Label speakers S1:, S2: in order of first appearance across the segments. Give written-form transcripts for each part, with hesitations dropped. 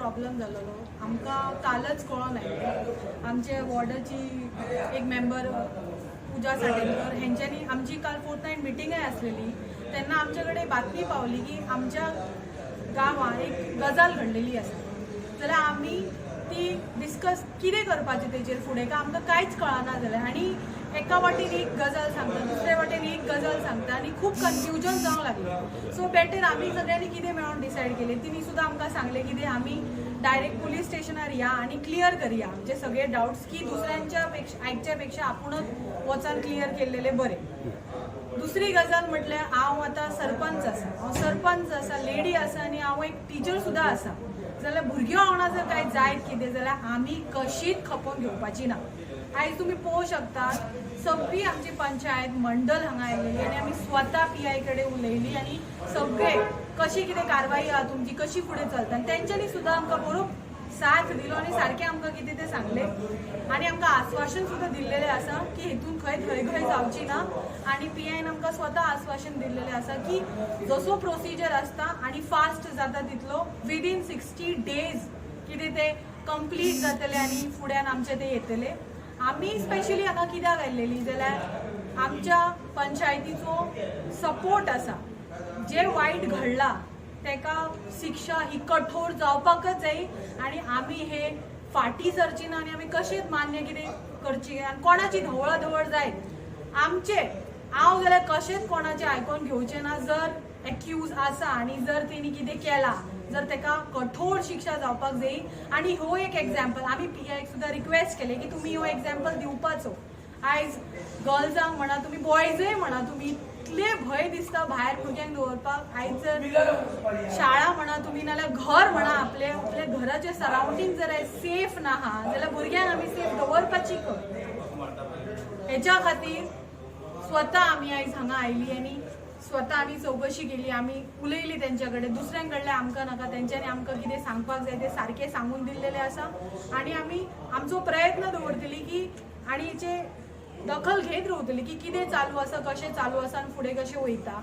S1: Problem जालेलो आमकां कालच कळोन आयलें. आमचे वॉर्डाची एक मेंबर पुजा साटेलकर हेंच्यांनी आमची काल फोर्थ नायट मिटिंगय आसलेली तेन्ना आमचे कडेन बातमी पावली की आमच्या गांवांत एक गजाल घडलेली आसा. जाल्यार आमी ती डिस्कस कितें करपाचें तेजेर फुडें काय आमकां कांयच कळना जालें. आनी एका वाटेन एक गजाल सांगता, दुसरे वाटेन एक गजाल सांगता आनी खूब कन्फ्युजन जावंक लागलें. सो बेटर आमी सगळ्यांनी कितें मेळोन डिसायड केलें, तिणी सुद्दां आमकां सांगलें कितें आमी डायरेक्ट पुलीस स्टेशनार या आनी क्लियर करया आमचे सगळे डावट्स, की दुसऱ्यांच्या पेक्षा आयकच्या पेक्षा आपूणच वचून क्लियर केल्लेले बरें. दुसरी गजाल म्हटल्यार हांव आतां सरपंच आसा, हांव सरपंच आसा, लेडी आसा आनी हांव एक टिचर सुद्दां आसा. जाल्यार भुरग्यां वांगडा जर कांय जायत कितें जाल्यार आमी कशीच खपोवन घेवपाची ना. आयज तुमी पळोवंक शकता, सगळी आमची पंचायत मंडळ हांगा आयलेली आनी आमी स्वता पी I कडेन उलयली आनी सगळे कशी कितें कारवाई आहा तुमची, कशी फुडें चलता, आनी तेंच्यांनी सुद्दां आमकां बरो साथ दिलो आनी सारकें आमकां कितें तें सांगलें आनी आमकां आस्वासन सुद्दां दिल्लेलें आसा की हितून खंय थंय जावची ना. आनी पी आयन आमकां स्वता आस्वासन दिल्लेलें आसा की जसो प्रोसिजर आसता आनी फास्ट जाता तितलो विदीन 60 डेज कितें तें कंप्लीट जातलें आनी फुड्यान आमचें तें येतलें. आमी स्पेशली हांगा कित्याक आयलेली जाल्यार आमच्या पंचायतीचो सपोर्ट आसा. जे वायट घडला तेका शिक्षा ही कठोर जावपाकच जाय आनी आमी हे फाटी सरची ना आनी आमी कशेंच मान्य कितें करची आनी कोणाची धवळा धवळ जायत आमचे हांव जाल्यार कशेंच कोणाचें आयकोन घेवचें ना. जर एक्यूज आसा आनी जर तेणी कितें केलां जर तेका कठोर शिक्षा जावपाक जाय. आनी हो एक एग्जाम्पल आमी पी आयक सुद्दां रिक्वेस्ट केलें की तुमी हो एग्जाम्पल दिवपाचो. आयज गर्ल्सांक म्हणा तुमी, बॉयजय म्हणा तुमी, इतले भंय दिसता भायर भुरग्यांक दवरपाक. आयज जर शाळा म्हणा तुमी नाल्यार घर म्हणा, आपले आपल्या घराचे सरावंडींग जर आयज सेफ ना हा जाल्यार भुरग्यांक आमी सेफ दवरपाची खंय? हेच्या खातीर स्वता आमी आयज हांगा आयली आनी स्वता आमी चवकशी केली, आमी उलयली तेंच्या कडेन. दुसऱ्यां कडल्यान आमकां नाका, तेंच्यांनी आमकां कितें सांगपाक जाय तें सारकें सांगून दिल्लेलें आसा. आनी आमी आमचो प्रयत्न दवरतली की आनी हेचे दखल घेत रावतली की कितें चालू आसा, कशें चालू आसा आनी फुडें कशें वयता.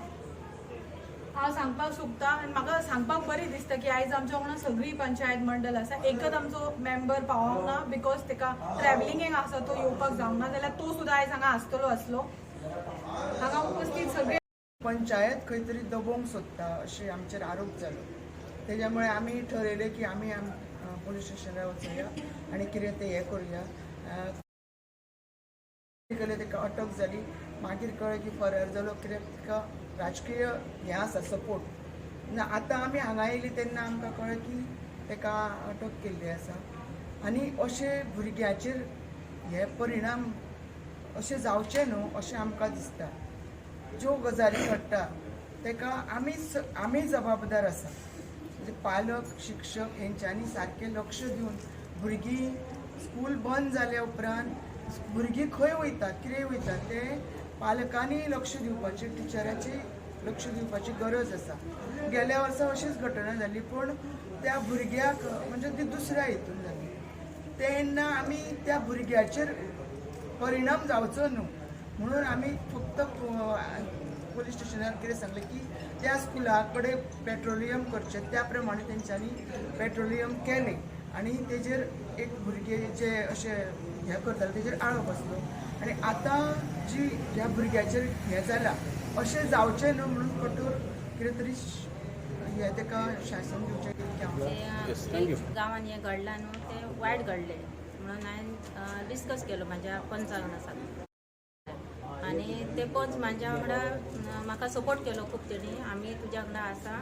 S1: हांव सांगपाक सोदता आनी म्हाका सांगपाक बरें दिसता की आयज आमच्या वांगडा सगळी पंचायत मंडळ आसा. एकच आमचो मेंबर पावोंक ना because तेका ट्रॅव्हलिंगेक आसा, तो येवपाक जावंक ना, जाल्यार तो सुद्दां आयज हांगा आसतलो आसलो. हांगा उपस्थित सगळे
S2: पंचायत खंय तरी दबोवंक सोदता अशें आमचेर आरोप जालो. तेज्या मुळे आमी ठरयलें की आमी पुलीस स्टेशनार वचुया आनी कितें तें हें करुया. केलें, ताका अटक जाली. मागीर कळ्ळें की फरार जालो, कित्याक ताका राजकीय हें आसा, सपोर्ट ना. आतां आमी हांगा येयली तेन्ना आमकां कळ्ळें की ताका अटक केल्ली आसा. आनी अशें भुरग्याचेर हे परिणाम अशें जावचें न्हू अशें आमकां दिसता. ज्यो गजाली घडटा ताका आमी जबाबदार आसा. म्हणजे पालक, शिक्षक हेंच्यांनी सारकें लक्ष दिवन भुरगीं स्कूल बंद जाल्या उपरांत भुरगीं खंय वयतात, कितें वयतात तें पालकांनी लक्ष दिवपाचें, टिचरांची लक्ष दिवपाची गरज आसा. गेल्या वर्सा अशीच घटना जाली, पूण त्या भुरग्याक म्हणजे ती दुसऱ्या हितून जाली. तेन्ना आमी त्या भुरग्याचेर परिणाम जावचो न्हू म्हणून आमी फक्त पुलीस स्टेशनार कितें सांगलें की त्या स्कुला कडेन पेट्रोलियम करचें. त्या प्रमाणे तेंच्यांनी पेट्रोलियम केलें आनी तेजेर एक भुरगे जे अशे हें करताले तेजेर आळो बसलो. आनी आतां जी ह्या भुरग्याचेर हें जालां, अशें जावचें न्हू म्हणून कठोर कितें तरी हें ताका शासन दिवचें इतकें हांव
S3: Yes, thank you.
S4: गांवांत हें घडलां न्हू, तें वायट घडलें म्हणून हांवें डिस्कस केलो म्हाज्या पंचा वांगडा सारकें आनी ते पंच म्हाज्या वांगडा म्हाका सपोर्ट केलो खूब तेणी, आमी तुज्या वांगडा आसा.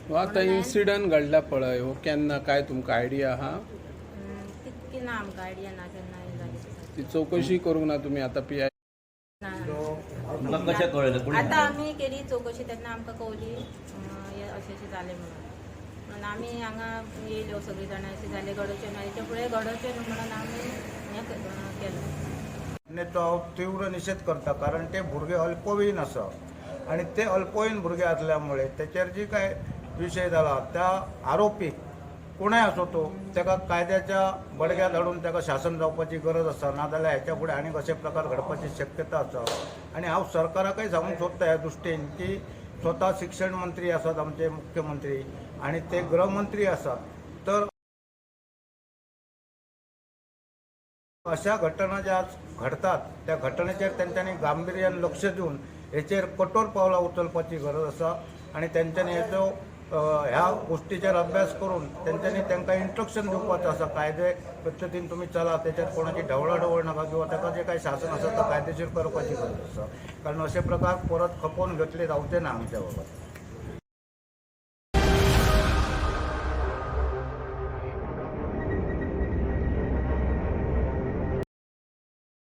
S3: हो आतां इन्सिडंट घडला पळय, हो केन्ना काय तुमकां आयडिया आहा?
S4: तितकी ना आमकां आयडिया ना केन्ना हें जालें तें.
S3: ती चवकशी करूंक ना तुमी आतां पी I?
S4: ना.
S5: तुमकां कशें कळ्ळें कोणी?
S4: आतां आमी केली चवकशी तेन्ना आमकां कवली हें अशें अशें जालें म्हणून. म्हणून आमी हांगा येयल्यो सगळीं जाणां. अशें जालें घडोवचें ना, हेच्या फुडें घडोवचें न्हू म्हणून आमी हें केलें.
S6: आनी तो हांव तीव्र निशेध करता, कारण ते भुरगे अल्पवयीन आसा आनी ते अल्पवयीन भुरगे आसल्या मुळे तेचेर जी काय विशय जाला त्या आरोपीक कोणय आसो तो ताका कायद्याच्या बडग्यार धाडून ताका शासन जावपाची गरज आसा. नाजाल्यार ह्याच्या फुडें आनीक अशे प्रकार घडपाची शक्यता आसा. आनी हांव सरकाराकय सांगूंक सोदता ह्या दृश्टीन की स्वता शिक्षण मंत्री आसात आमचे मुख्यमंत्री आनी ते गृहमंत्री आसात, तर अशा घटना ज्या आज घडतात त्या घटनेचेर तेंच्यांनी गांभिर्यान लक्ष दिवन हेचेर कठोर पावलां उचलपाची गरज आसा. आनी तेंच्यांनी हेचो ह्या गोश्टीचेर अभ्यास करून तेंच्यांनी तांकां इन्स्ट्रक्शन दिवपाचो आसा, कायदे पद्दतीन तुमी चला, तेच्यात कोणाची ढवळाढवळ नाका किंवा ताका जे काही शासन आसा तो कायदेशीर करपाची गरज आसा, कारण अशे प्रकार परत खपोवन घेतले जावचे ना आमच्या बाबत.